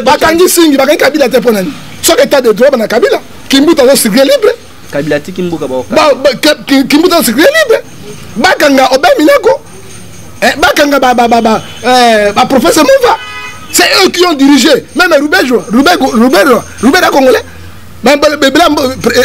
Bakangi singi, bakangi Kabila te mpo nani? Soki état de droit bana Kabila, Kimbuta azo circuler libre. Kabila atiki mboka ba Kimbuta azo circuler libre. Bakanga Aubin Minaku. Eh, bakanga ba ba ba ba eh, ba professeur Mouva. C'est eux qui ont dirigé. Même Ruberwa, Ruberwa, Ruberwa congolais.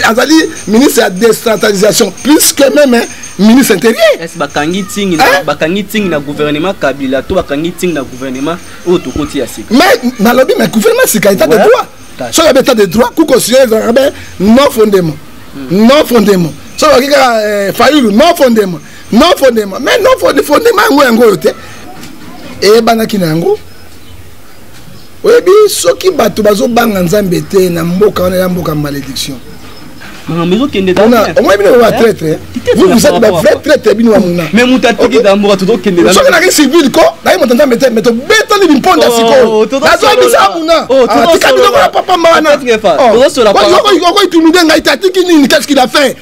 Azali ministre ya décentralisation plus que même ministre intérieur. Est-ce bakangi tingi na bakangi tingi na gouvernement Kabila to bakangi tingi na gouvernement oyo tokoti ya sika? Mais nalobi, mais gouvernement sika, état de droit. Soki abe état de droit, cour constitutionnel ezalaka be non fondement. Non fondement. Soki baki kaka Fayulu, non fondement. Non fondement. Mais non fondement yango yango oyo te. Eyebanaki na yango. Oyebi, soki bato bazobanga Nzambe te na mboka wana, ya mboka malédiction. Makambo ezokende. Omoi bino ba traître, vous, vous êtes ba vrai traître, bino bamuna. Mais moto atiki na mboka, tozokende. Soki naki civil ko naye moto Nzambe te, mais tobetani bimponda sikoyo, nazoyebisa muna, tika biloko ya papa wana. Okointimide ngai te. Atiki nini? Qu'est-ce qu'il a fait?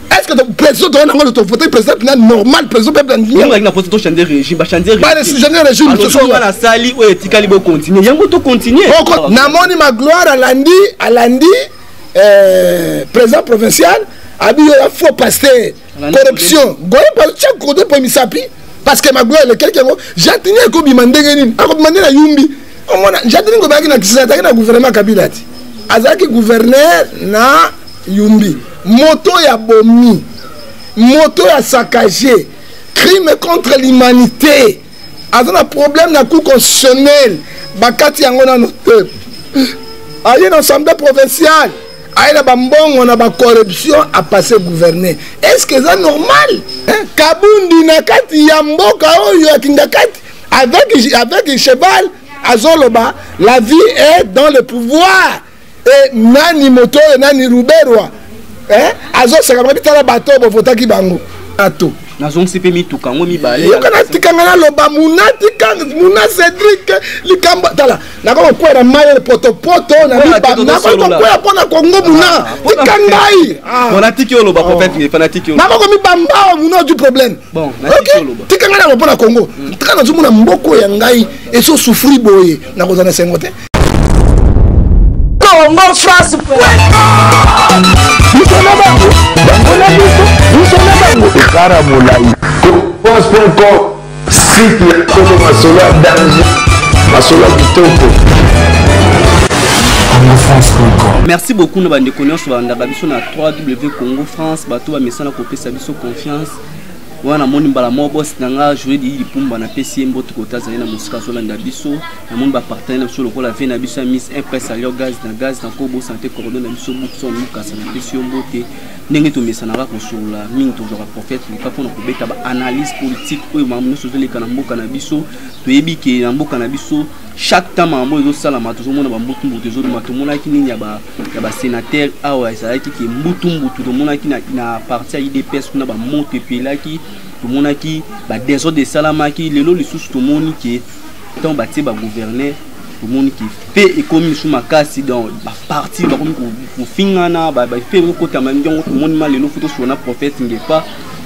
Est-ce que président toza nango, tovote président pina normal, président peuple? Na poso tochange régime, bachange. Changer régime. Nasali oyo etikali, bocontinue yango, tocontinue. Namoni Magloire alandi président provincial abi yo ya faux pasteur, corruption, goye tia kode po misapi, parce que Magloire elekelaki yango. Gentiny ekobima ndenge nini? Akobima nde na Yumbi. Omona, Gentiny ngobaki na Kisasa, azalaki na gouvernement Kabila ti azalaki gouverneur na Yumbi. Moto ya bomi, moto ya saccagé, crime contre l'humanité, aza na problème na cour constitutionnelle, bakati yango nano te. Aye na assemblée provinciale, aye na bambongo na bacorruption, apasse gouverneur. Est ce que eza normal, hein? Kabundi na kati ya mboka oyo akinga kati avec cheval, azoloba la vie est dans le pouvoir. E nani moto oyo, nani Ruberwa, eh? Azoseka bango, bitala bato oyo bovotaki bango ato. Nazongisi mpe mituka yango mibale. Yoka, natikanga naloba muna, tika muna Cédrik likambo. Tala, nakoki kokwea na mai potopoto na nakoki kokwea mpo na Kongo. Muna, tika ngai. Natiki oloba, prophète fanatique. Nakoki komibamba muna du problème. Ok, tika ngai naloba mpo na Kongo. Tika, nazomona mboko ya ngai ezosouffrir boye, nakozala na esengo te. Congo France. Biso na bango, bango na biso, biso na bango, ekara molai. France.com, site ya solo, masolo ya danger, masolo ya kitoko. congofrance.com. Merci beaucoup na bandeko nyonso balandaka biso na 3W Congo France, bato bamesana kopesa biso confiance wana. Namoni mbala moko boss na nga Joe Didi Lipumba, napesi ye mbote kota azali na mosika, azolanda biso. Namoni bapartenaire na biso lokola ve na biso ya Miss Impress Alio Gaz na Gaz, nakobosana te cordon na biso Bukson Lukasa, napesi yo mbote. Ndenge tomesanaka kosolola mingi, tozwaka prophète Luka mpona kobeta baanalyse politique oyo makambo nyonso ezoleka na mboka na biso. Toyebi ke na mboka na biso, chaque temps makambo oyo ezosalama, tozomona bambutumbutu ezobima. Tomonaki nini ya basénateur awa, ezalaki ke mbutumbutu. Tomonaki na parti ya UDPS kuna bamoto epelaki, tomonaki badésordre esalamaki. Lelo lisusu tomoni ke ntango batie bagouverneur, tomoni ke mpe ekomi lisusu makasi. Donc baparti bakomi kofingana, bafe ekokotama yango. Tomoni ma lelo fo tosolola na prophète Ngefa.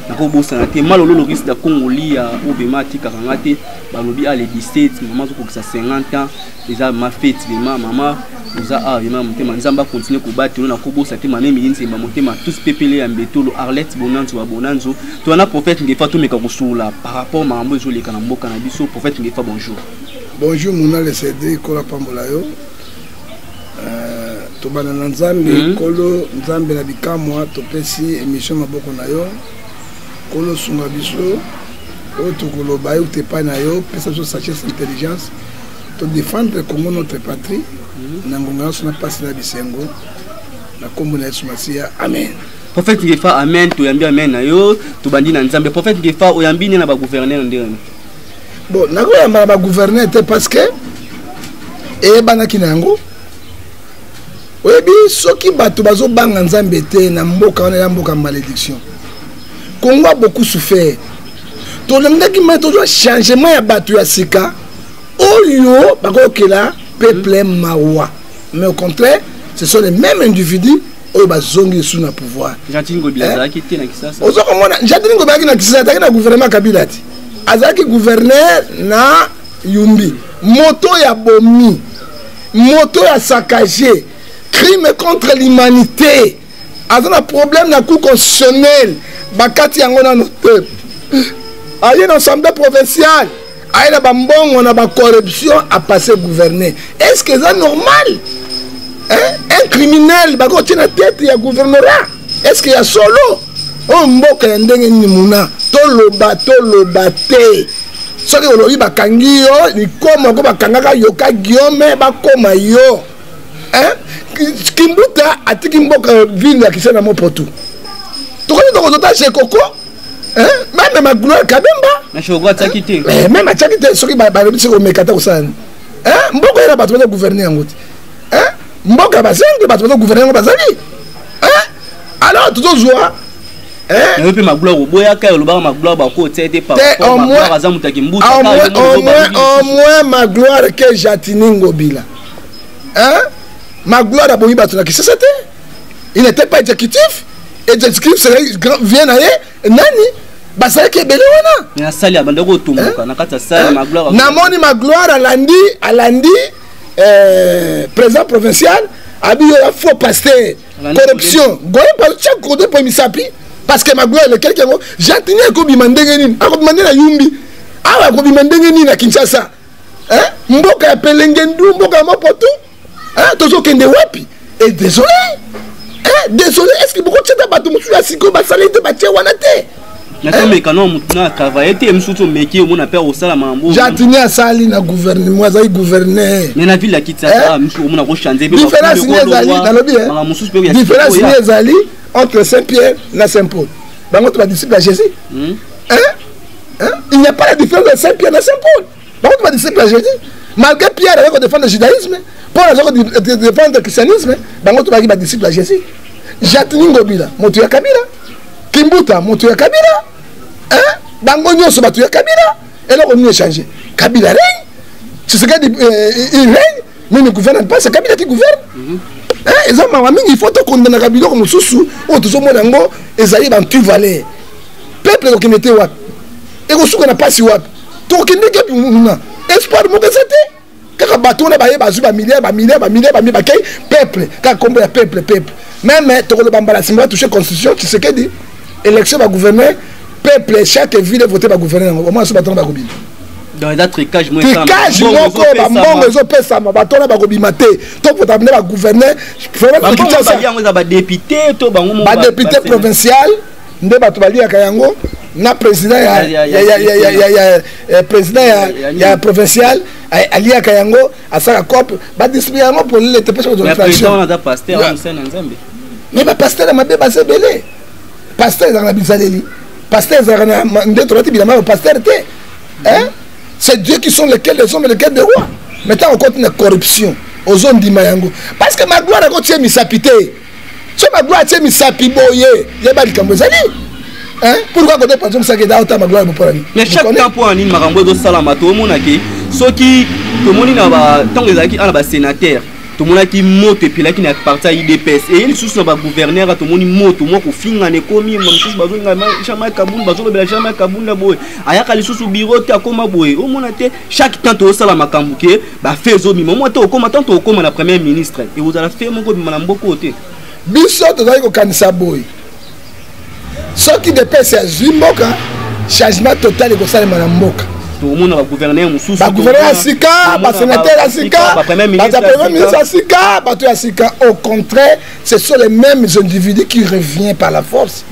Nakobosana te malolo Loris da Kongoli ya oyo bema atikaka nga te. Balobi ale 17, mama azokokisa 50 ans, eza ma fête. Bema mama oza awa, bema motema, Nzambe akontinue kobatelo. Nakobosa te mama Emili Nzemba, motema tous pepele ya mbetolo, Arlette Bonanzo ya Bonanzo. Towana prophète Ngefa, tomeka kosolola par rapport makambo ezoleka na mboka na biso. Prophète Ngefa, bonjour. Bonjour Monale Cédrik, kola pambola yo. Tobanda na Nzambe. Kolo Nzambe na bikamwa, topesi émission maboko na yo. Kolo, sunga biso oyo tokoloba euta epai na yo. Pesa biso sagesse, intelligence, todéfendre Congo, notre patrie, na ngonga nyonso, na mpasi na bisengo, na nkombo na Yesu Masiya, amen. Prophète Ngefa, amen. Toyambi amen na yo. Tobandi na Nzambe. Prophète Ngefa, oyambi nde na bagouverneur ndenge? Bon, nakoyamba na bagouverneur te, parce que eyebanaki na yango. Oyebi, soki bato bazobanga Nzambe te na mboka wana, ya mboka malédiction. Congo a beaucoup souffert. Tolingaki mai tozwa changement ya bato ya sika oyo bakokela peuple mawa, mais au contraire, ce sont les mêmes individus oyo bazongi lisusu na pouvoir. Oza komona, Gentiny Ngobila azalaki na Kisasa, azalaki na gouvernement Kabila ti azalaki gouverneur na Yumbi. Moto ya bomi, Moto ya saccagé, crime contre l'humanité, aza na problème na cour constitutionnelle, bakati yango nano te. Aye na assemblée provinciale, aye na bambongo na bacorruption, apasse gouverneur. Est ce que eza normal, hein? Un criminel bakotia na tete ya gouvernorat, est ce que ya solo? Oyo mboka ya ndenge nini? Muna toloba, toloba te. Soki olobi, bakangi yo likoma ko bakangaka yoka Guillaume, bakoma yo, hein? Kimbuta atiki mboka, ville ya Kisana Mopotu, tokoki tokozota Jekoko, même Magloire Kabemba. Atiaki te. Même atiaki te. Soki balobi, soki omeka te, kosala nini? Mboka ye na bato baza gouverner yango te. Mboka ya bazengi, bato baza gouverner yango bazali. Alors tozozwa. Yango mpe Magloire oboyaka, olobaka Magloire bakotia ete Magloire aza moto ya Kimbuta. Au moins Magloire ke Gentiny Ngobila, hein? Magloire aboyi bato na Kisasa te. Il n'était pas exécutif. Exécutif vient na ye nani? Bazalaki ebele wana. Nasali abanda kotomboka na kati ya sale Magloire. Namoni Magloire alandi président provincial, abi yo ya faux pasteur, corruption. Goye tia kote po misapi, parce que Magloire elekelaki yango. Gentiny akobima ndenge nini? Akobima nde na Yumbi awa, akobima ndenge nini na Kinshasa? Mboka ya pelenge ndu, mboka ya mopotu, tozokende wapi? Et désolé, désolé, est ce que bokotiata bato mosusu ya sikoyo basali te, batie wana te? Natomeka no motu na travaille te, mosusu omeki, omona mpe akosala mambo. Gentiny asali na gouvernement, azali gouverneur. Mais na ville ya Kinshasa, mosusu omona kochange. Différence ni ezali, nalobi, différence ni ezali entre Saint Pierre na Saint Paul? Bango to badisciple ya Jésus. Hein? Il n'y a pas la différence de Saint Pierre na Saint Paul. Bango to badisciple ya Jésus, malgré Pierre azali kodéfendre le judaïsme, Paul azali kodéfendre le christianisme, bango to bazalaki badisciple ya Jésus. Gentiny Ngobila moto ya Kabila, Kimbuta moto ya Kabila, hein? Bango nyonso bato ya Kabila. Eloko nini échange? Kabila règne, Tshisekedi il règne mais ne gouverne pas, c'est Kabila qui gouverne. Hein? Eza mawa mingi. Il faut tokondanaka biloko mosusu oyo tozomona yango ezali bantu-valeur. Peuple ekokende te wapi? Ekosuka na mpasi wapi? Tokokende kepi muna? Espoir moko eza te. Kaka bato wana baye, bazwi bamilliard, bamilliard, bamilliard, bamilliard, bakei. Peuple kaka nkombo ya peuple, peuple même tokoloba mbala nsima batouche constitution. Tshisekedi, élection bagouverneur, peuple, chaque ville vote bagouverneur yango. Omona so bato wana bakobima. Donc eza tricage. Tricage moko, bambongo ezopesama, bato wana bakobima te. Topota nde bagouverneur. Yango eza badéputé to bango? Badéputé provincial nde bato baliaka yango na président ya président ya provincial aliaka yango, asala cope, badiscipline yango polele te. Mais bapasteur ya mabe baza ebele. Pasteur ezalaka na bizaleli, pasteur ezalaka na nde tolati bilamba ya pasteur te. C'est Dieu qui sont lesquels des hommes et lesquels des rois. Mais ntango okoti na corruption, ozondima yango, parce que Magloire akotie misapi te. So Magloire atie misapi boye, yeba likambo ezali. Pourquoi kote panzongisaki eza ota Magloire mopona? Mais chaque temps, mpo na nini makambo ezosalama? Tomonake soki tomoni na ntango ezalaki ana basénateur, tomonaki moto epelaki na parti ya UDPS. Eye lisusu na bagouverneur, tomoni moto mwa kofingana ekomi. Mosusu bazolinga Jean-Marc Kabund, bazolobela Jean-Marc Kabund boye, ayaka lisusu bureau te, akoma boye. Omona te, chaque temps tozosala makambo ke bafe ezobima. Omona te, okoma tant tokóma na premier ministre, ekozala fe moko ebima na mboka oyo te. Biso tozali kokanisa boye: soki UDPS azwi mboka, changement total ekosalema na mboka. Tokomona bagouverneur mosusu. Bagouverneur ya sika, basénateur ya sika, bato ya premier ministre ya sika, bato ya sika. Au contraire, ce sont les mêmes individus qui revient par la force.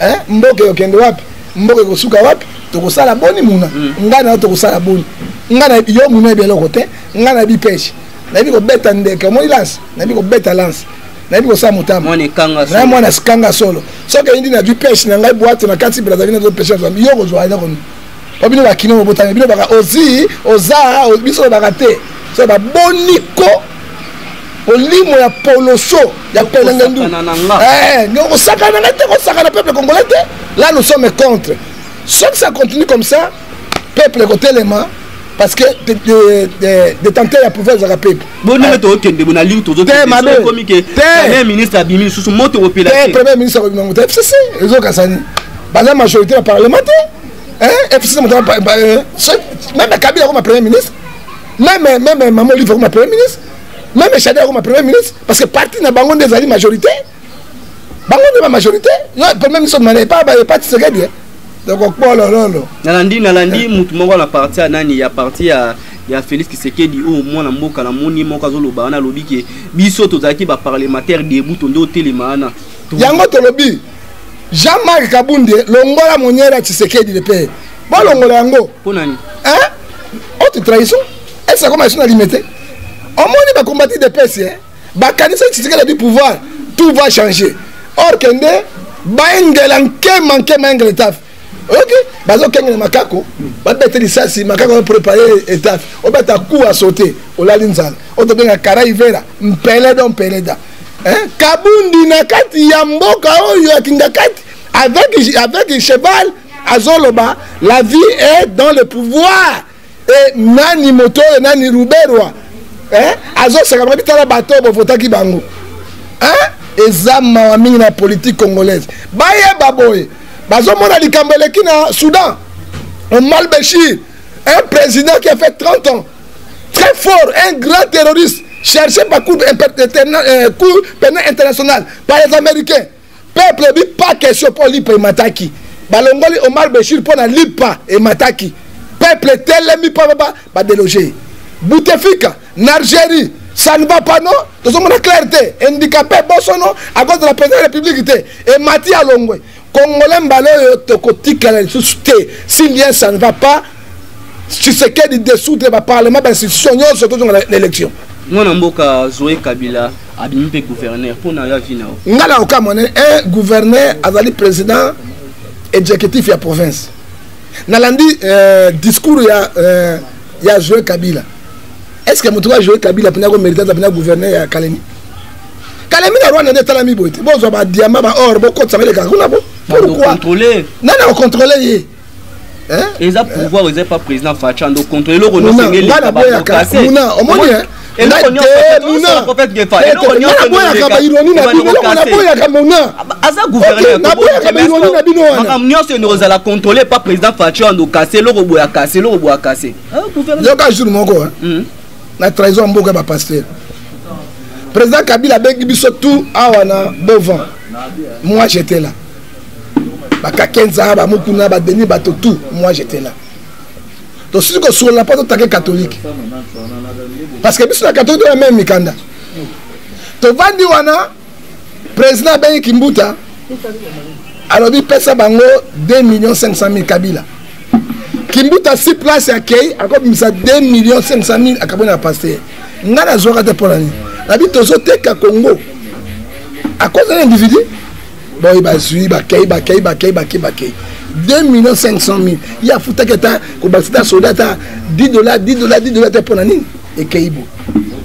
Hein? Mboka ekokende wapi? Mboka ekosuka wapi? Tokosala boni muna? Ngai na yo tokosala boni? Ngai na yo muna yebi eloko te. Ngai nayebi pêche, nayebi kobeta ndeke, omoni lance, nayebi kobeta lance, nayebi kosala motambo na mwana kanga solo. Soki eyindi, nazwi pêche na ngai, boîte na kati Brazzaville, nazopêche. Yo kozwa eloko nini? Po bino bakino bobotami, bino baka ozi oza, biso lobaka te. So baboniko molimo ya poloso ya pelenge ndu kosakana ngai te, kosakana peuple congolais te. Là, nous sommes contre. Soki ça continue comme ça, peuple ekotelema, parce que détenteur ya pouvoir ezalaka peuple. Bonenge tokende bo na ligne, tozokomi ke premier ministre abimi lisusu, moto ekopela. Te, premier ministre akobima moto FCC ezokasani, baza majorité na parlement te. FCC moto, même Kabila akoma premier ministre, même Mama Olive akoma premier ministre. Même Shadary akoma premier ministre, parce que parti na bango nde ezali majorité. Bango nde ba majorité. Yo premier ministre mana pas ba Tshisekedi. Donc okpolololo. Nalandi mutu moko na parti ya nani, ya parti ya Félix Tshisekedi, oyo mwana mboka na moni moko azoloba wana, alobi ke biso tozalaki ba parlementaire debout, tonde otelema wana. Yango tolobi Jean-Marc Kabund longola monyere ya Tshisekedi le père. Bolongola yango. Mpo nani? Hein? Haute trahison. Est-ce que comme na limité? Omoni ba combattre de PS, hein? Bakanisa Tshisekedi du pouvoir, tout va changer. Or kende baengela nkema nkema engela etaf. Ok, bazokengela makako, babete lisasi, makako préparer etaf. Obeta coup à sauter, olali nzala. Otobenga kara ivera, mpele do mpele da. Hein? Kabundi na kati ya mboka oyo ya Kingakati avec cheval azoloba la vie est dans le pouvoir. Et nani moto oyo nani Ruberwa, hein? Azosaka bango bitala bato bovotaki bango, hein? Eza mawa mingi na politique congolaise. Bayeba boye bazomona likambo eleki na Soudan. Omar Bashir, un président qui a fait 30 ans, très fort, un grand terroriste, cherché par cour pénale internationale par les Américains. Peuple bi pas question pour lipa et mataki. Balongoli Omar Bashir pour na lipa et mataki. Peuple telemi pa ba ba déloger. Bouteflika, Algérie, ça ne va pas non? Nous sommes en clarté, handicapé bosono à cause de la présidence de la République et Mati Alongwe. Congolais mbalo tokotika la lisusu te. Si lien ça ne va pas, Tshisekedi dissoudre le parlement, l'institution nyonso tozonga na élection. Mwana mboka Zoé Kabila abimi mpe gouverneur mpo na yo avi na yo. Nga na okamwa ne un gouverneur azali président exécutif ya province. Nalandi discours ya Zoé Kabila. Est-ce que moto wa Zoé Kabila mpena ko mérite mpena gouverneur ya Kalemi? Kalemi na Rwanda nde etalami boye te. Bozwa ba diamant ba or bokotisa meleka kuna bo. Pourquoi? Contrôler. Nani akocontrôler ye? Hein? Eza pouvoir, eza pas président Facha ndo contrôler eloko nyonso engeli Nga na boyaka, Muna, omoni, hein? Eloko nyonso, prophète Ngefa, eloko nyonso nga na boyaka ba ironie na bino, eloko na boyaka Muna. Aza gouverneur. Na boyaka ba ironie na bino wana. Makambo nyonso eno ozala contrôler pas président Facha ndo cassé eloko boya cassé eloko boya cassé. Gouverneur. Yoka jour moko, hein? Na trahison ya mboka ba pasteur. Président Kabila abengi biso tout awa na Bovan. Moi j'étais là. Bakakenza, bamukuna, badeni bato tout, moi j'étais là. Tosili kosolola mpo totake catholique. Parce que biso na catholique toya même mikanda. Tovandi wana, président abengi Kimbuta, alobi pesa bango 2 millions 500 mille Kabila. Kimbuta si place akei, akobimisa 2 millions 500 mille akabona na pasteur. Nga nazwaka te mpo na nini? Nabi tozoteka Congo à cause d'un individu. Bon, bazwi, bakei, bakei, bakei, bakei, bakei. 2 millions 500 mille. Il y a fouta que ta, ko basita soda ta, 10 dollars, 10 dollars, 10 dollars, te pona nini? Ekei bo.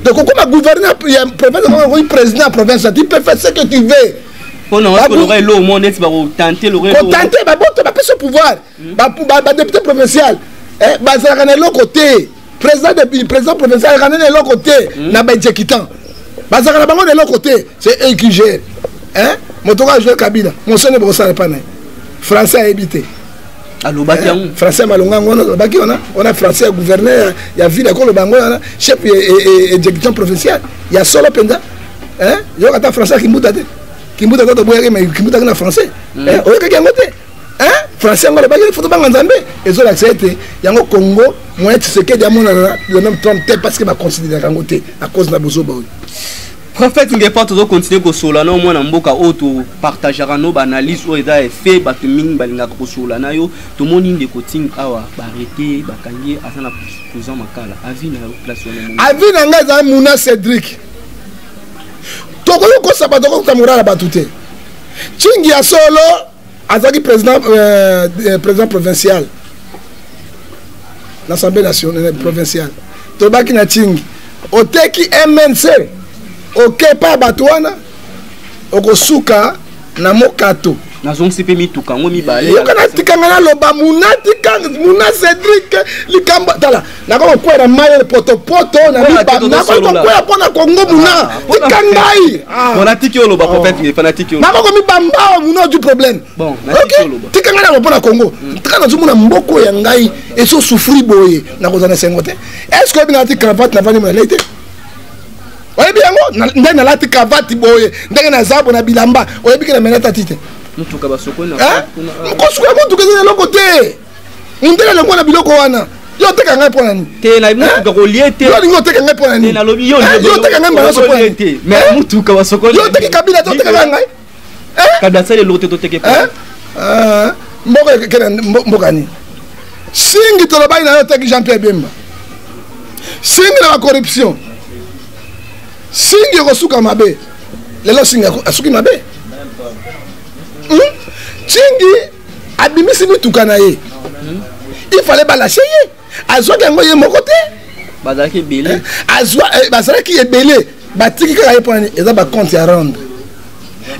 Donc, comme gouverneur, il y a province, il y a président de la province, tu peux faire ce que tu veux. Pona Ba wapi l'oreille l'eau, mon ex, ba tenter l'oreille l'eau. Ko tenter, ba bon, ba pesa pouvoir. Ba, ba, ba député provincial. Eh, ba zalaka na eloko te. Président de, président provincial, azalaka na eloko te. Na ba exécutant. Ba zalaka na bango na eloko te. C'est eux qui gèrent. Hein? Moto ka jouer Kabila. Mosone bosala pa na. Français a évité. Alobaki yango. Français malonga yango wana, alobaki wana. Wana français ya gouverneur ya ville ya koloba yango wana, chef exécutant provincial. Ya solo penza. Hein? Yoka ta français Kimbuta te. Kimbuta to boyaki mais Kimbuta na français. Hein? Oyokaki yango te. Hein? Français yango alobaki faut tobanga Nzambe. Ezolakisa ete yango Congo moyen Tshisekedi amona le même Trump te parce que ba considéraka yango te à cause na bozoba oyo. Prophète Ngefa, tozo continuer kosola na mwana mboka oyo to partageaka no ba analyse oyo eza effet bato mingi balingaka kosola na yo. Tomoni ndeko Ting awa ba arrêté, bakangi aza na prison Makala. Avis na yo place wana moni. Avis na ngai eza Muna Cédric. Tokoki kosa bato kokuta morale ya bato te. Tsingi ya solo azalaki président provincial l'Assemblée nationale provinciale. Tobaki na Tsingi oteki MNC okepa bato wana okosuka na mokato. Nazongisi mpe mituka yango mibale. Yoka natikanga naloba Muna tikanga Muna Cédric likambo tala nakoki kokwela mai potopoto na Oyo miba, atiki nakoki tozosolola. kokwela mpo na Congo Muna. Ah, mpona- Tika ngai. Ah. Bon, natiki oyo oloba, prophète, ngefa, natiki oyo. Nakoki komibamba awa, Muna, du problème. Bon, natiki Ok? oyo oloba. Tika ngai naloba mpo na Congo. Tika nazomona mboko ya ngai ezosouffrir boye, nakozala na esengo te. Est-ce que oyebi nalati cravate navandi mona lei te? Oyebi Ndenge nalati cravate boye, ndenge naza bo na bilamba, oyebi ke na mena tati te. Motuka basokoli na kosukola motuka eza eloko te. Ndenge elongo na biloko wana, yo oteka ngai mpo na nini? Te, na motuka kolie te. Yo olingi oteka ngai mpo na nini? Nalobi yo. Yo oteka ngai mbala nyonso mpo na nini? Te, mais motuka basokoli. Yo oteki Kabila te, oteka ngai. Kabila asali eloko te, toteke. Mboka ekende mboka nini? Singi tolobaki na yo, oteki Jean Pierre Bemba. Singi na bacorruption, singi ekosuka mabe. Lelo singi asuki mabe. Singi abimisi mituka na ye, il fallait balâcher ye. Azwaki yango ye moko te. Bazalaki ebele. Azwa, bazalaki ebele, batiki kaka ye mpona nini? Eza bacompte ya rendre,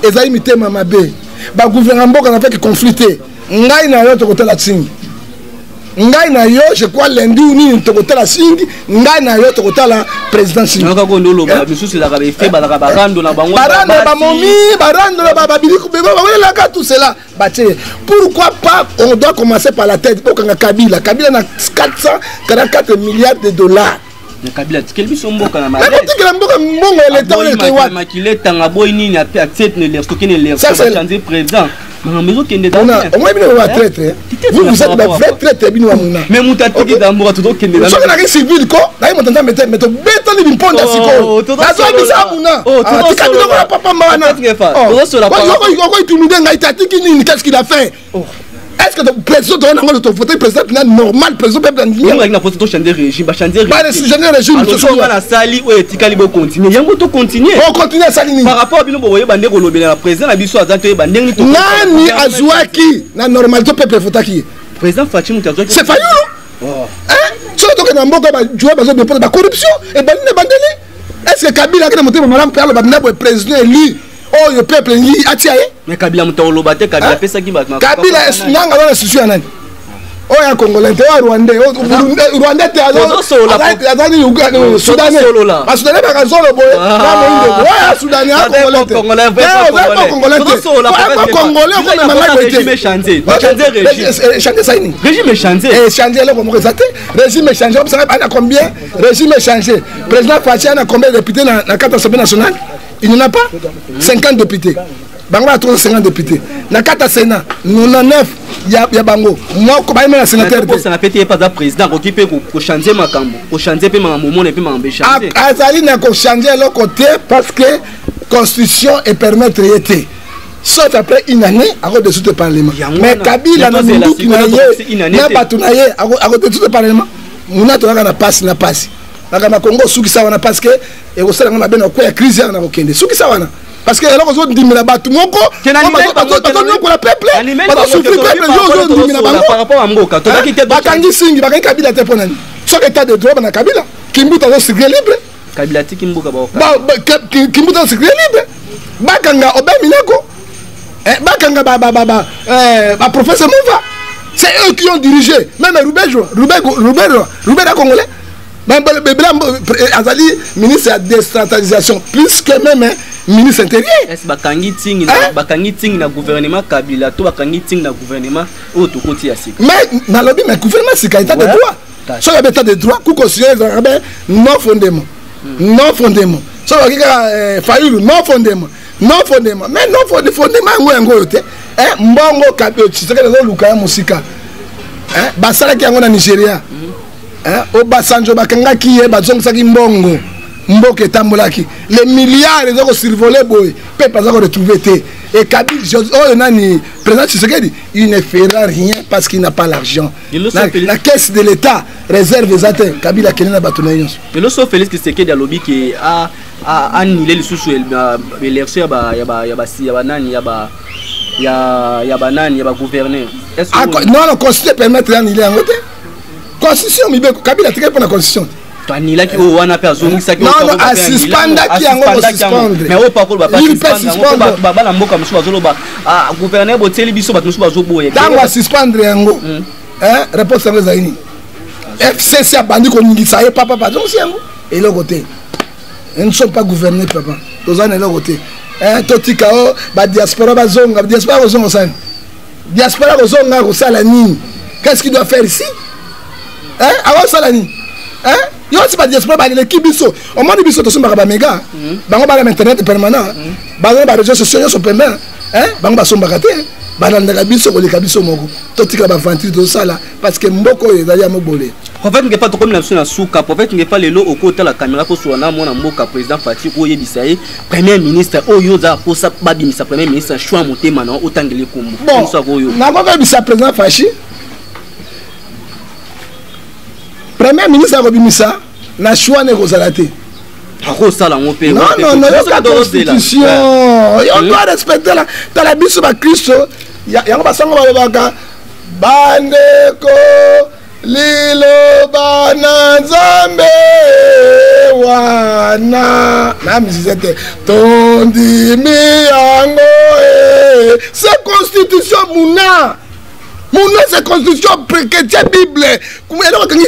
ezali mitema mabe. Bagouverner mboka na feki conflit te. Ngai na yo tokotala nsingi, ngai na yo, je crois lundi ou nini tokotala singi, ngai na yo tokotala président singi. Kaka nde oloba, misusu ezalaka baefe, bazalaka barando na bango. Barando na bamomi, barando na babiliku, bawelaka tout cela batie. Pourquoi pas? On doit commencer par la tête. Okanga Kabila. Kabila na 444 milliards de dollars. Kabila tikeli biso mboka na nakotikela mboka mbongo ya leta wana ekei wapi? Makili etanga boyi nini, atie tokende élection, bachange président, makambo ezokende. Omoi bino batraître, vous, vous êtes bavrai traître, bino bamuna. Mais moto atiki na mboka, tozokende. Soki naki civil ko naye moto Nzambe te, mais tobetani bimponda sikoyo, nazoyebisa muna, tika biloko ya papa wana. Okointimide ngai te. Atiki nini? Qu'est ce qu'il a fait? Est ce que président toza nango, tovote président pina normal, président peuple? Na poso tochange régime, bachange. Changer régime. Nasali oyo etikali, bocontinue yango, tocontinue. Ocontinue, asali nini? Par rapport bino bokoyeba nde kolobela na président na biso aza, toyeba ndenge. Nani azwaki na normalité? Peuple evotaki ye. Président Fatshi moto azwaki. C'est Fayulu. Soki tokende na mboka, bajoueur bazodépose bacorruption, ebandi na ebandeli. Est ce que Kabila akende motema malamu mpe aloba bina boye, président élu oyo peuple ngi atia ye? Mais Kabila moto oloba te. Kabila apesaki bato. Kabila nanga wana susu ya nani? Oyo ya congolais te, oyo ya rwandais, rwandais te, azali soudanais. Basoudanais bakazolo boye na moyindo. Oyo ya soudanais ya congolais te, ozali pa congolais te, pa congolais okomema ngai boye te. Change esali nini? Régime change. Change eloko moko eza te. Régime change obisaka ana combien? Régime change, président Fatshi ana combien de députés na kati Assemblée nationale? Il n'y en a pas 50 députés. Bango ba 350 députés na kati ya Sénat, 99 ya bango moko bayema na sénateur te. Te pe aza président, akoki mpe kochange makambo, kochange mpe makambo, omona mpe makambo echange. Azali na kochange eloko te, parce que constitution epermettre ye te, sauf après une année akodissoudre parlement. Mais Kabila na minduki na ye na bato na ye akodissoudre parlement? Muna tozalaka na pasi na pasi makambo ya Kongo. Osukisa wana, parce que ekosala ngo mabe na kokwea crise yaka na kokende. Sukisa wana, parce que eloko ozondimela bato moko bazonyokola peuple, bazosouffrir peuple, yo ozondimela bango. Bakangi singi, bakangi Kabila te mpo nani? Soki état de droit, bana Kabila, Kimbuta azocircule libre. Kabila atiki mboka. Kimbuta azocircule libre. Bakanga Aubin Minaku, bakanga baprofesseur Mova, c'est eux qui ont dirigé. Même Ruberwa, Ruberwa, Ruberwa congolais azali ministre ya décentralisation plus que même ministre intérieur. Est bakangi ntingi, bakangi ntingi na gouvernement Kabila to bakangi ntingi na gouvernement oyo tokoti ya sika? Mais nalobi, mais gouvernement sika, état de droit, soki abe état de droit, cour constitutionnel ezalaka be non fondement, non fondement. Soki baki kaka Fayulu, non fondement, non fondement, mais non fondement yango oyo te. Mbongo Tshisekedi azoluka ya mosika, basalaki yango na Nigeria. Obasanjo bakangaki ye, bazongisaki mbongo, mboka etambolaki. Les milliards eza kosurvoler boye, peuple aza koretrouve te. Et Kabila oyo nani, président Tshisekedi, il ne fera rien parce qu'il n'a pas l'argent na caisse de l'état, réserve eza te. Kabila akende na bato na ye nyonso. Lelo so Félix Tshisekedi alobi ke anile lisusu élection ya banani, ya banani, ya bagouverneur. Non, non, constitution permettre anile yango te. Constitution, mibeko, Kabila atikali mpo na constitution. Anilaki oyo wana mpe azongisaki. Non, asuspendaki yango, kosuspendre. Mais oyo pakolo bana mboka mosusu bazoloba, gouverneur botieli biso, bato mosusu bazoboya. Ntango asuspendre yango, réponse yango ezali nini? FCC abandi koningisa ye, papa bazongisi yango, eloko te. Nous ne sommes pas gouvernés, papa, toza na eloko te. Totika o badiaspora bazonga. Diaspora kozonga osani? Diaspora kozonga kosala nini? Qu'est-ce qu'il doit faire ici? Akosala nini? Yo si badiaspora baleleki biso, omoni biso tosombaka bamega, bango bana internet permanent, bango na baréseau sociaux nyonso pembeni, bango basombaka te, balandaka biso koleka biso moko. Totikala baventure tozosala, parce que mboka oyo ezali ya mobole. Prophète Ngefa, tokomi na biso na suka. Prophète Ngefa, lelo okotala caméra kosola na mwana mboka président Fatshi, oyebisa ye premier ministre oyo oza posa babimisa, premier ministre choix motema na otangeli kombo. Bon, nakokoyebisa président Fatshi, premier ministre akobimisa na choix ne ekozala te. Akosala yango mpe. Non, non, non, yoka constitution, yo doit respecter la. Tala, biso bakristo, yango basango balobaka: bandeko, liloba na Nzambe wana na musicien te, tondimi yango. C'est constitution, muna muna, c'est constitution chrétien, Bible. Eloko ekangi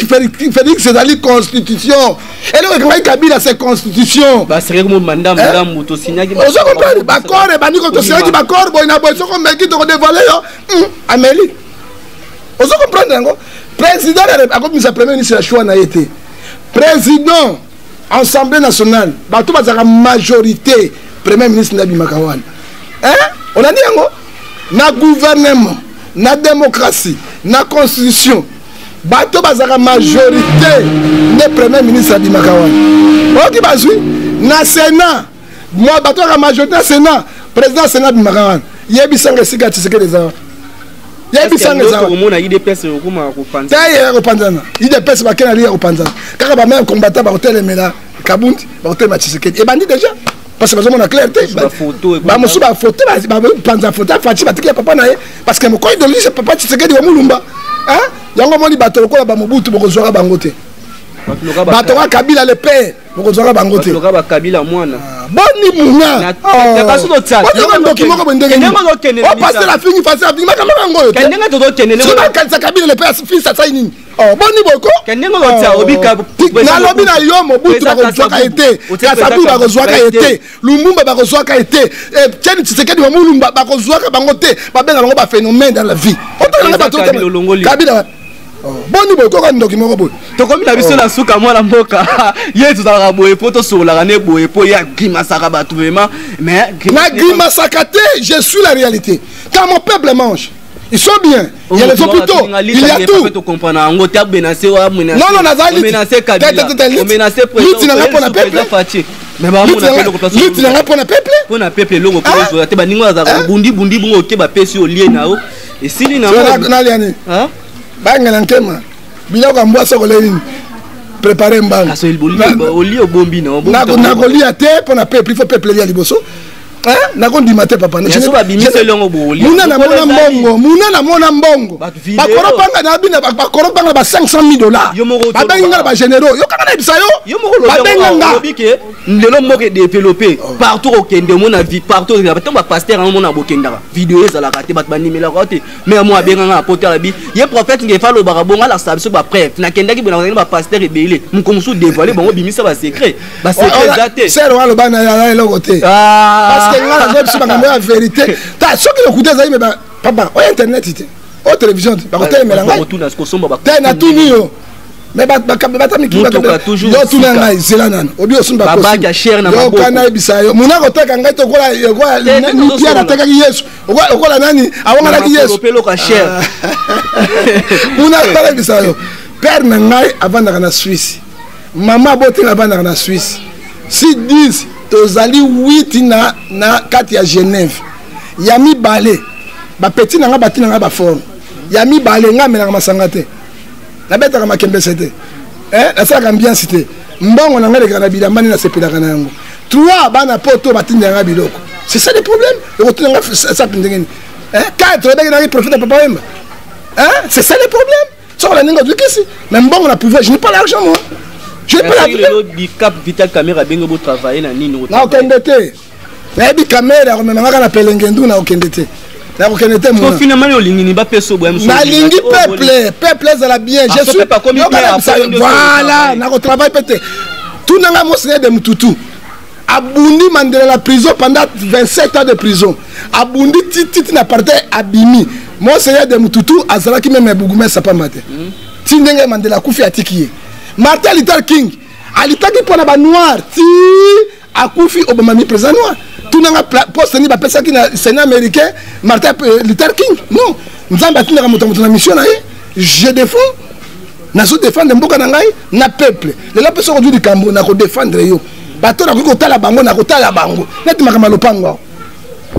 Félix ezali constitution, eloko ekangaki Kabila, c'est constitution. Ozo comprendre? Baccord ebandi, tosignaki baccord boye na boye, soko omeki, tokodévoiler yo. Ameli, ozo comprendre yango? Président akobimisa premier ministre ya choix na ye te. Président Assemblée nationale, bato bazalaka majorité, premier ministre nde abimaka wana. Olandi yango na gouvernement, na démocratie, na constitution, bato bazalaka majorité nde premier ministre abimaka wana. Oyoki? Bazwi na Sénat, bato bazalaka majorité na Sénat, président Sénat abimaka wana. Yebisanga esika Tshisekedi eza wana, yebisanga eza. Te, ya kopanzana, UDPS bakei na li ya kopanzana kaka. Bameme combattant bakotelemela Kabundi, bakotelema Tshisekedi, ebandi déjà, parce que bazomona clair te. Bamosusu bafoto, bapanza foto Fatshi, batiki ya papa na ye, parce que mokolo idéologie, papa Tshisekedi wa Mulumba. Yango omoni bato lokola bamobutu, bokozwaka bango te. Bato kaka Kabila le père, bokozwaka bango te. Kabila mwana. Boni muna ndoki moko boye, ndenge o pasteur afingi, pasteur afingi makambo yango oyo te. Soki bakanisa Kabila le père fils asali nini? Boni boye ko? Nalobi na yo, Mobutu bakozwaka ye te, Kasavubu bakozwaka ye te, Lumumba bakozwaka ye te, Tieni Tshisekedi wa Mulumba bakozwaka bango te. Babenga bango baphénomène dans la vie. Otalanga bato Kabila, boni boye koka ndoki moko boye. Tokomi na biso na suka. Mwana mboka ye, tozalaka boye mpo tosololaka ne boye, mpo ye agrimasaka bato vraiment, mais Nagrimasaka te, je suis la réalité. Quand mon peuple mange, ils sont bien. Il y a les hôpitaux, il y a tout. Non, non, nazali lutte na nga mpona peuple, lutte na nga mpona peuple. Mpona peuple, eloko mpo te. Baningo azalaka bundi bundi bongo, oke bapesi olie na yo, esili. Na nalia nini? Bangela nkema biloko ya mbwa, soko nini, prépare mbango. Olie, obombi. Na nakolia te mpona peuple. Il faut peuple elia liboso. Nakondima te, papa. Muna namona mbongo, muna namona mbongo, bakoropanga na bina, bakoropanga ba 500 000 $. Babengi nga na bagénéraux, yo kaka nayebisa yo, babenga nga. Lelo mboka edéveloppé partout, okende omona vie partout. Ntango bapasteur yango omona bokendaka, video ezalaka te, bato bandimelaka te. Mais mo abenganga na poto, alobi ye prophète Ngefa alobaka bongo, alakisaka biso bapreuve. Nakendaki boye, nakendaki, bapasteur ebele, moko mosusu dévoile bango, bimisa basecret, basecret eza te. Sere wana aloba na eloko te, parce que nga nazoya biso makambo ya vérité. Ta soki lokuta ezali, me papa, oyo internet te, oyo télévision te, bakotelemela ngai te. Natuni yo, mais bata mikili, yo tuna ngai, zela nano obi osumba, yoka nayebisa yo. Muna koteka ngai te okola Pierre atekaki Yesu, okola nani awonganaki Yesu. Muna nayebisa yo, père na ngai avandaka na Suisse, mama abotenga avandaka na Suisse. Si 10 tozali 8 na kati ya Genève. Ya mibale, bapeti na ngai, bati na ngai baforme. Ya mibale, ngai amelaka masanga te, nabetaka makembese te, nasalaka ambiance te. Mbongo na ngai elekaka na bilamba nde nasepelaka na yango. Trois, bana poto batindela ngai biloko, c'est ça le problème. Ekotinda ngai sapi ndenge nini? Quatre, ebeki ngai prophète Papa Wemba, c'est ça le problème. Soko na ndenge ozwi kisi, mais mbongo na pouvoir, je n'ai pas l'argent, moi je n'ai pas l'argent. Dicap Vital Kamerhe abenge botravaille na nini? Nakokende te. Nayebi Kamerhe akomema ngaka na pelengendu. Nakokende te, nakokende te. Finalement olingi nini? Bapesa boya? Nalingi peuple, peuple ezala bien. Je suis, voilà, nakotravaille mpe te. Tunanga Monseigneur de Mututu, abundi Mandela na prison pendant 27 ans de prison, abundi tititi na parte, abimi. Monseigneur de Mututu azalaki même bourgmestre pamba te. Ti ndenge Mandela akufi, atiki ye. Martin Luther King alitaki mpo na banoir ti akufi. Obama mi président noir, tunanga poste nini bapesaki na Sénat américain Martin Luther King? Non, Nzambe atindaka moto moto na mission na ye. Je défends, nazodefendre mboka na ngai na peuple. Lelo mpe soki ozwi likambo, nakodefendre yo. Bato nakoki kotala bango, nakotala bango neti makambo ya lopango awa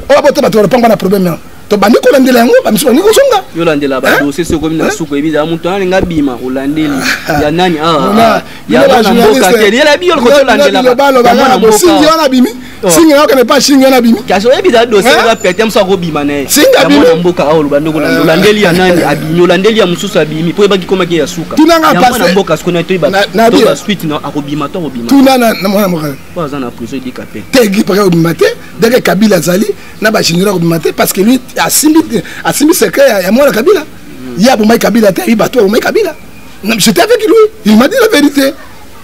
oyo bota bato ya lopango na problème yango. Tobandi kolandela yango, bamisu bandi kozonga. Yolandela badossier soki okomi na suka, ebi ezala moto alinga bima, olandeli ya nani awa, ya mwana mboka te, yela bi yo lokotolandelaka. Singi wana abimi, singi na okende pa singi wana abimi. Kasi oyebi eza dossier eza pete, mosu akobima na ye ya mwana mboka awa. Oloba ndoko olandeli ya nani abimi, olandeli ya mosusu abimi, mpo oyebaki komaki ya suka ya mwana mboka. Sikoyo toyeba to basuite na akobima to akobima. Tuna na mwana mboka. Po aza na prison edika pe. Te, gipaka akobima te. Deke Kabila azali na bagénéraux, akobima te parce que lui asimbi secret ya mwana Kabila. Ye abomaki Kabila te, ayebi bato abomaki Kabila. J'étais avec lui, il m'a dit la vérité,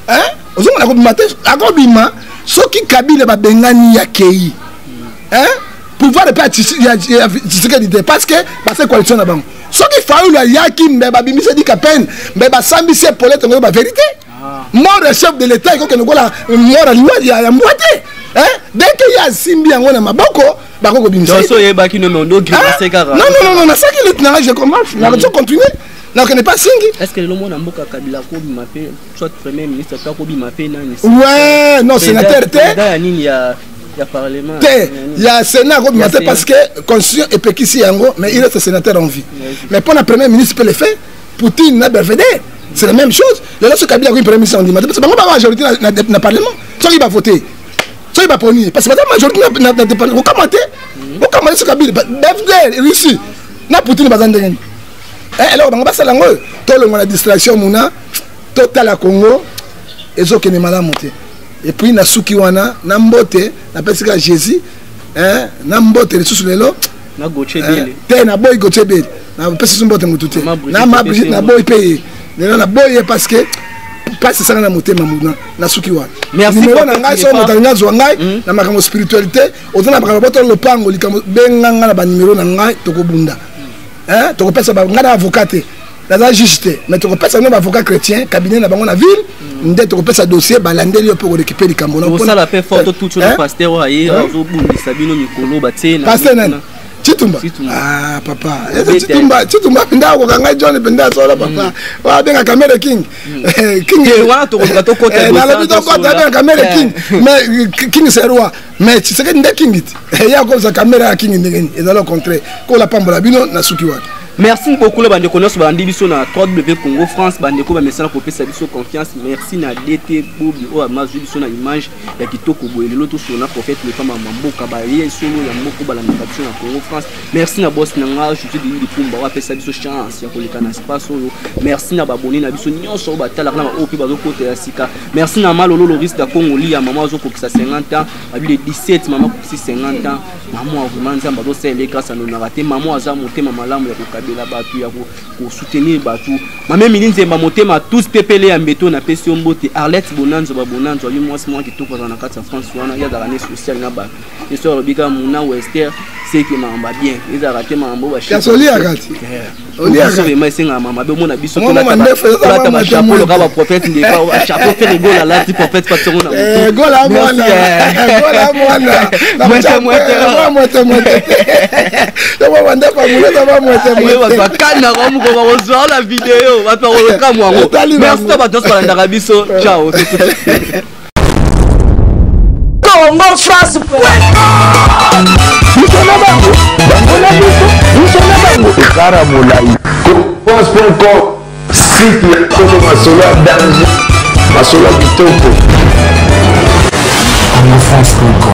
hein. Ozomona, akobima te. Akobima soki Kabila babengani ya kei, hein, pouvoir epe ya Tshisekedi te, parce que base coalition na bango. Soki Fayulu ayaki, mbe babimisi dika peine, mbe basambisi ye polete ngo bavérité. Mort ya chef de l'État ekokende kola mort ya liwa ya mbwa te. Dès que ye asimbi yango na maboko, bako kobimisa. Oyebaki no, mais ondo grimace kaka. Non, non, non, nasalaki lutte na ngai, je commence, nazo continuer, nakende pas singi. Est ce que lelo mwana mboka Kabila akobima mpe soit premier ministre to akobima mpe nani? Ouais, non, sénateur te. Ya nini, ya parlement? Te, ya Sénat akobima te parce que constitution epekisi yango, mais il reste sénateur en vie. Mais mpo na premier ministre peut le faire. Poutine na Belvedere, c'est la même chose. Lelo soki Kabila akomi premier ministre, ondima te parce que bango ba majorité na parlement. Soki bavote, soki baponi, parce que baza majorité na okama te, okama te. Soki Kabila, Belvedere, Russie na Poutine baza ndenge nini? Eloko bango basala yango oyo, tolongwa na distraction muna, totala Congo ezokende malamu te. Et puis na suki wana na mbote napesi kaka Jésus na mbote lisusu lelo. Na Gauthier Bele. Te, naboyi Gauthier Bele, napesi su mbote motu te. Na ma Brigitte, naboyi mpe ye lelo, naboyi ye parce que mpasi esanga na motema muna. Nasuki wana. Numero na ngai, soki moto alingi azwa ngai na makambo spiritualité, oza na makambo boto lopango likambo, benga ngai na banimero na ngai, tokobunda, tokopesa ngai na avocat te, naza juge te, mais tokopesa no baavocat chrétien, cabinet na bango na ville nde tokopesa dossier, balandeli yo mpe korécupérer likambo. Osala mpe foto tuti na pasteur oyo aye azobundisa bino mikolo batie. Pasteur nani? Chitumba? Ah papa, Chitumba, Chitumba mpenza akoka ngai John mpenza solo papa oyo abengaka Mere King, King. Wana tokoka tokota. Nalobi tokota, abengaka Mere King, mais King c'est roi, mais Tshisekedi nde King ti ye akomisa Kamera ya King ndenge nini? Ezali au contraire. Kola pambola bino na suki wana. Merci beaucoup na bandeko nyonso balandi biso na 3W Congo France, bandeko bamesana kopesa biso confiance. Merci na DT Bobi oyo amazwi biso na image ya kitoko boye. Lelo tosolo na prophète Lefama Mamboka, baye solo ya moko balandaka biso na Congo France. Merci na boss na nga José Denis Lipumba oyo apesa biso chance ya koleka na espace oyo. Merci na babone na biso nyonso oyo batalaka, na baoyo mpe bazokotela sika. Merci na Malolo Loris da Congo lia, mama azokokisa 50 ans, babi le 17 mama akokisi 50 ans. Mama vraiment Nzambe azosalela grâce, anonaka te. Mama aza motema malamu ya kokabela bato, ya kosoutenir bato. Mama Emili Nzemba, motema tous pepele ya mbeto, napesi yo mbote. Arlette Bonanzo, babonanzo ayi mwasi mwa kitoko, azala na kati ya France wana, ye azalaka ne social na bato. Ye soki alobi kaka muna wester, seke makambo bien ezalaka te, makambo oliaka ti. Vraiment esengaka mama be omona biso tolata bachapeau loka baprophète ndeka chapeau Ferre Gola alati, prophète patongo na Gola mwana, Gola mwana mwete mwete, bato bakandaka moko bakozwa na video, bato bakoloka mwango. Merci na bato nyonso balandaka biso. Ciao. Congo France. Biso na bango, bango na biso, biso na bango ekara molai. France.com, site ya solo, masolo ya danger, masolo ya kitoko. Congofrance.com.